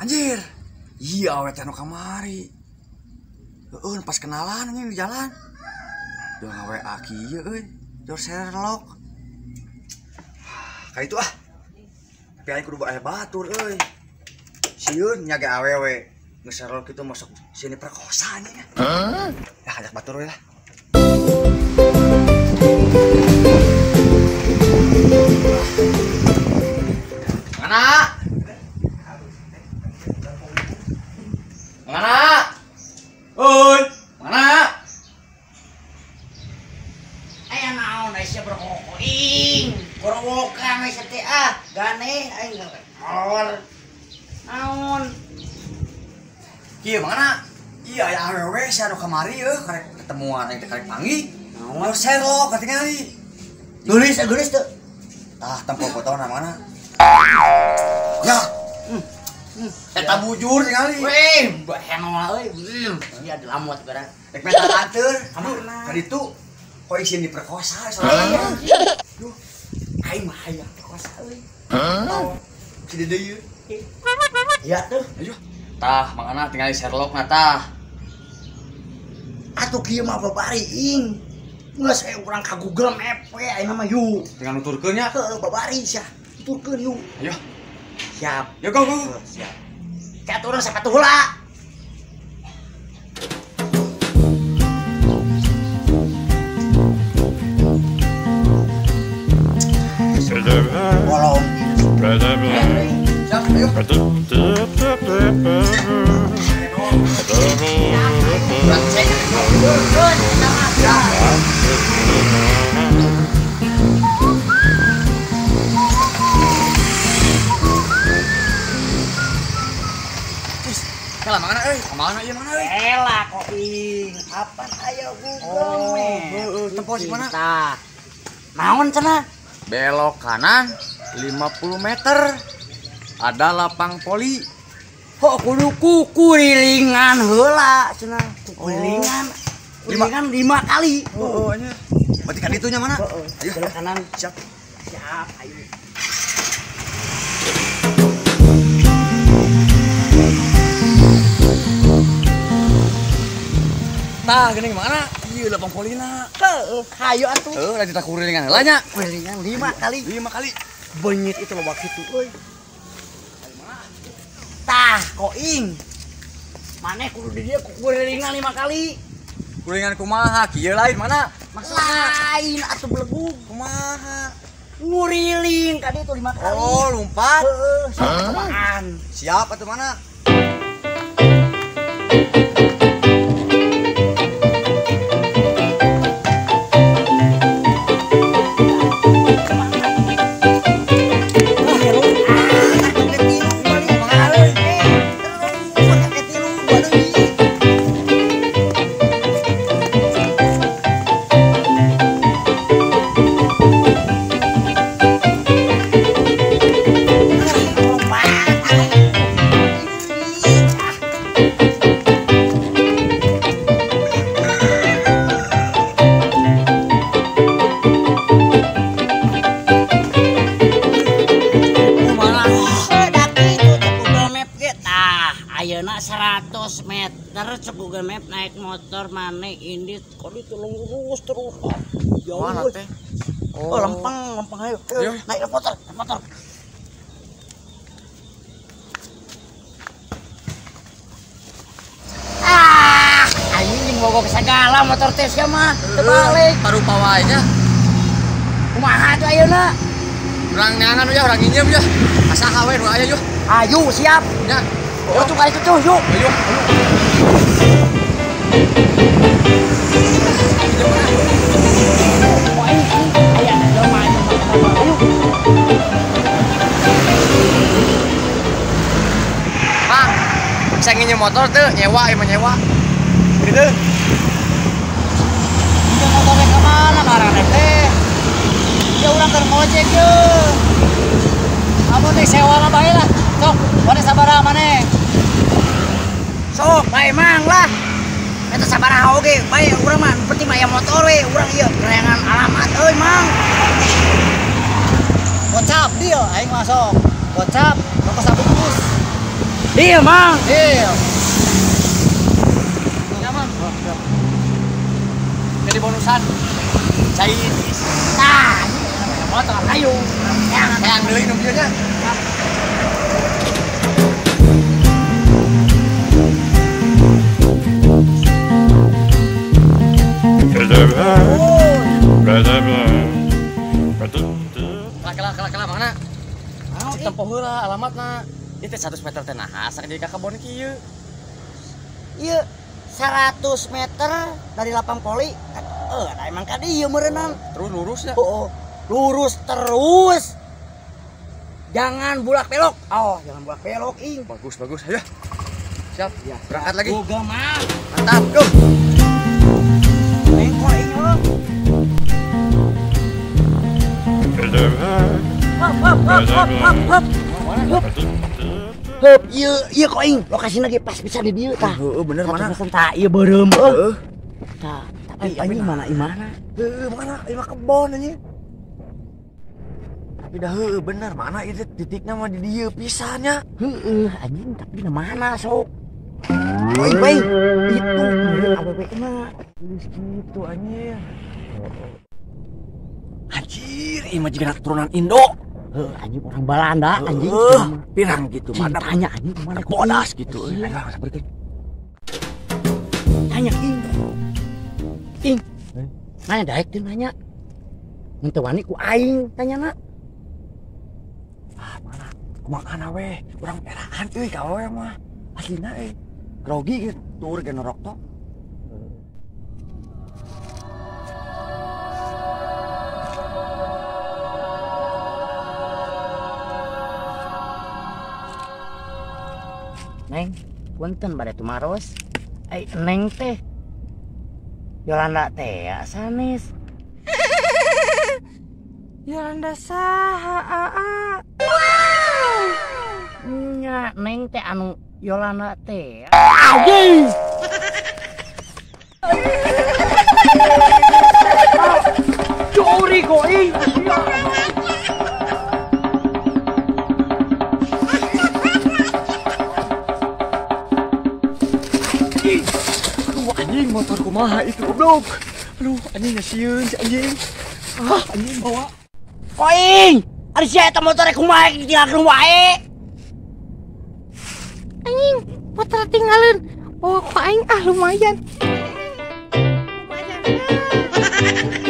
Anjir. Iya awewe teh nu kamari. Heeh, pas kenalan anjing di jalan. Duh ngawa kieu euy. Jor Sherlock. Kayak itu ah. Tapi aing kudu aya batur euy. Sieun nya ge awewe. Geus Sherlock itu masuk sini perkosa anjing. Hah? Ya ajak batur we lah. Mana? Mana? Oi, mana? Aya naon aya berkokoing. Gorowokan aya teh ah, gane aing molor. Naon? Kieu mana? Iya aya awewe sia nu kamari euy, karek ketemuan aing teh karek panggih. Naon Sherlock katingali. Geulis geulis teu. Tah tempo fotona mana? Ya. Eta bujur tingali. Weh, henol euy. Sia dilamot gara. Rek meta anteur. Ka ditu kok isin diperkosa soalnya. Duh, aing mah hayang perkosa euy. Hah? Si Dede ieu. Ya tuh. Ayo. Tah, mangana tingali Sherlock na tah. Atuh kieu mah babari ing. Geus aya urang ka Google Map we ayeuna mah yuk. Tinggal nuturkeun nya. Heuh, babari sia. Tuturkeun yuk. Ayo. Siap. Yo go go. Siap. Kayak urang sapatu heula. Bolong. Siap, ayo. Kela mana euy? Kamana ieu mana euy? Kela kok ing. Kapan aya Google Map? Heeh, tempo si mana? Tah. Naon cenah? Belok kanan 50 meter. Ada lapang poli. Kok kudu kukurilingan heula cenah. Kukurilingan. Kurilingan 5 kali. Heeh, nya. Berarti kan itunya mana? Heeh. Ayo belok kanan. Siap. Siap, ayo. Tah geuning mana? Ieu lapang polina. Heeh, hayu atuh. Heuh, lanjut kurilingan heula nya. Kurilingan 5 kali. 5 kali. Benyit itu loba kitu euy. Tah, koing. Maneh kudu di dieu kurilingan 5 kali. Kurilingan kumaha? Kieu lain mana? Maksudna lain atuh belegug. Kumaha? Nguriling ka ditu 5 kali. Oh, lompat. Heeh, siap. Siap atuh mana? Ayeuna 100 meter cek Google Map naik motor maneh ini kok itu lurus terus. Jauh mana teh? Oh, lempeng, lempeng ayo. Ayo. Naik motor, motor. Ah, anjing mogok segala motor teh sia mah. Terbalik. Parupa wae nya. Kumaha tuh ayeuna? Urang neangan ya, urang nginjem ya. Asaha we nu aya yeuh. Ayo siap. Nya. Yo tuh kali itu tuh, yuk. Ayo. Mang, bisa nginjem motor tuh, nyewa, emang nyewa. Gitu. Nginjem motornya kemana, marah teh? Ya urang keur ngojek ye. Kamu teh sewa mah bae lah. Sok, mana sabaraha maneh? Sok, bae mang lah. Eta sabaraha oge, bae urang mah penting mah aya motor we, urang ieu kerengan alamat euy mang. Gocap deal aing mah sok. Gocap rokok sabungkus. Deal, Mang. Deal. Ya, Mang. Jadi bonusan. Chinese. Nah, ini motor ayo. Yang deui nu bieu nya. Kala mana? Tempoh heula alamatna. Ieu teh 100 meter teh naha asa jadi ka kebon kieu. Ieu 100 meter dari lapang poli. Ada emang ka dieu meureunang. Terus lurus ya? Heeh. Lurus terus. Jangan bulak belok. Oh, jangan bulak belok ing. Bagus, bagus. Ayo. Siap. Ya, berangkat lagi. Boga mah. Mantap, go. Bengkok ing heuh. Hop hop hop hop hop hop. Hop, ieu ieu kok ing lokasina ge pas pisan di dieu tah. Heeh, bener mana? Tah ieu beureum heuh. Heeh. Tah, tapi anjing mana imahna? Heeh, mana imah kebon anjing. Tapi dah heueuh bener mana itu titikna mah di dieu pisan nya. Heeh, anjing tapi di mana sok? Oi, bae. Itu meureun awewe na. Geus kitu anjing. Anjir, ieu mah jiga turunan Indo. Heuh, anjing orang Balanda anjing. Pirang gitu mana tanya anjing mana bodas gitu. Ayo sabarkeun. Tanya ing. Ing. Nanya daek teu nanya. Mun teu wani ku aing tanyana. Ah, mana? Kumaha we? Urang eraan euy ka awewe mah. Aslina euy. Grogi gitu, tur ge norok tok. Neng, punten bade tumaros. Ai neng teh Yolanda teh ya sanes. Yolanda saha aa? Nya neng teh anu Yolanda teh. Anjing. Curi kok ing. Aduh anjing motor kumaha itu goblok. Aduh anjing sieun si anjing. Ah anjing bawa. Koing, ari sia eta motor kumaha ditinggalkeun wae. Anjing, motor tinggalin. Oh, ku aing ah lumayan. Lumayan.